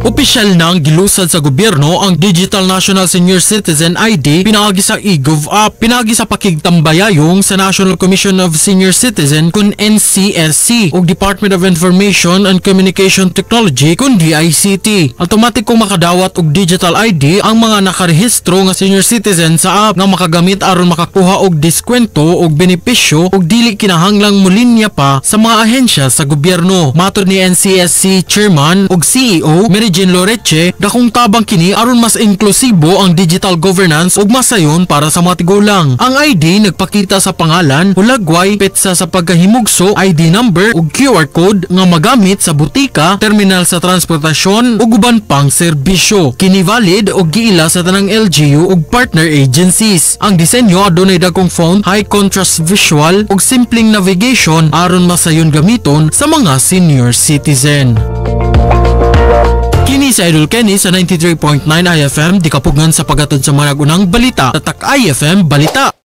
Opisyal nang gilusad sa gobyerno ang Digital National Senior Citizen ID pinaagi sa eGov app, pinaagi sa pakigtambayayong sa National Commission of Senior Citizen kun NCSC ug Department of Information and Communication Technology kun DICT. Automatikong makadawat og digital ID ang mga nakarehistro nga senior citizen sa app nga makagamit aron makakuha og diskwento og benepisyo ug dili kinahanglang mulinya pa sa mga ahensya sa gobyerno. Matod ni NCSC Chairman ug CEO Mary Jane Loreche, dakong tabang kini aron mas inklusibo ang digital governance ug masayon para sa mga tigulang. Ang ID nagpakita sa pangalan, hulagway, petsa sa pagkahimugso, ID number ug QR code nga magamit sa butika, terminal sa transportasyon ug uban pang serbisyo. Kini valid og giila sa tanang LGU ug partner agencies. Ang disenyo adunay dagkong font, high contrast visual ug simpleng navigation aron masayon gamiton sa mga senior citizen. Kini sa Idol Kenny sa 93.9 IFM, di kapugngan sa pagatod sa mga nagunang balita. Tatak IFM Balita.